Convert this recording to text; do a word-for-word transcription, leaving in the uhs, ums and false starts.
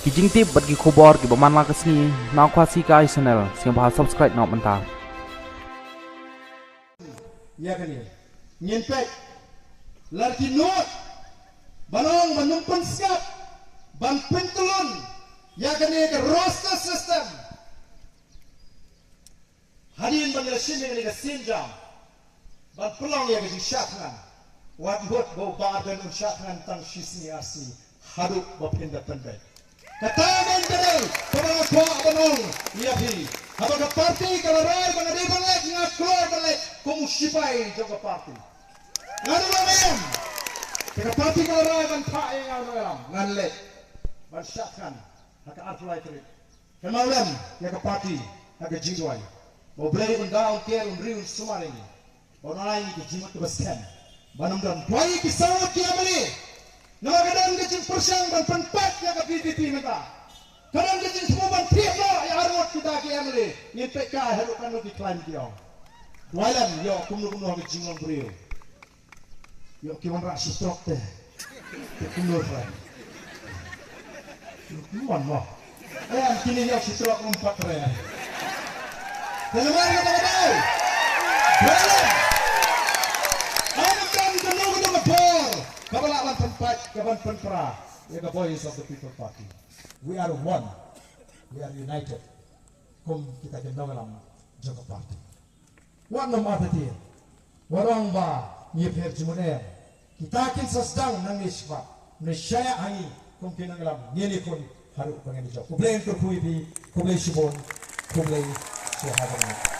Ki jingtip bad ki khubor kiba man la ka sngi na Khasi Kai Channel, sngewbha subscribe noh mynta. Ïa kane ngin peit lada ki nud ban ong ban ym pynsngap, ban pyntyllun ïa kane ka roster system. Hadien ban ïa shim ïa kane ka sienjam ban pynlong ïa ka jingshah thngan, wat mut ba u Bah Ardent un shah thngan tang shi sngi ar sngi haduh ba phin da pynbeit. Kata ka dei kaba nga kwah ban ong ïa phi. Haba ka party ka la rai ba nga dei ban leit, nga kloi ban leit kum u sipai jong ka party. Nga dei ban leit. Te ka party ka la rai ban phah ïa nga, nongïalam, ngan leit ban shah thngan ha ka arphew lai tarik. Kynmaw lem ïa ka party ha ka jingduwai. Ba U Blei un da, un ker, un ri, un sumar ïa ngi. Ba un ai ngi ka jingmut kaba skhem. Ba ngim don. Duwai ïa ki saw ngut ki M L A. Namar ka don ka jingpyrshang ban pynpait ïa ka V P P mynta. Ka don ka jingthmu ban thied noh ïa ar ngut kita ki M L A. Ngin peit kai haduh katno ki khlaiñ ki ong. Duwai lem ïoh kumno kumno ha ka jinglong briew. Ïoh ki wanrah shi trok te. Te kumno te. Kumno mo. Em, kine ïoh shi trok, ym pat re. Te namar kata ka daw, Brian, ym don kano kano ka bor kaba lah ban pynpait, ka ban pynpra ïa ka Voice of the People Party. We are one. We are united. Kum kita ki nongïalam jong ka party. Wat nym artatien. Wat ong ba ngi pher jingmut em. Kita kin sa sdang nangne shakhmat. Ngi shaniah ha ngi kum ki nongïalam, ngin ïakhun haduh ba ngin ïa jop. Khublei kyrkhu ïa phi, khublei shibun, khublei shihajar nguh.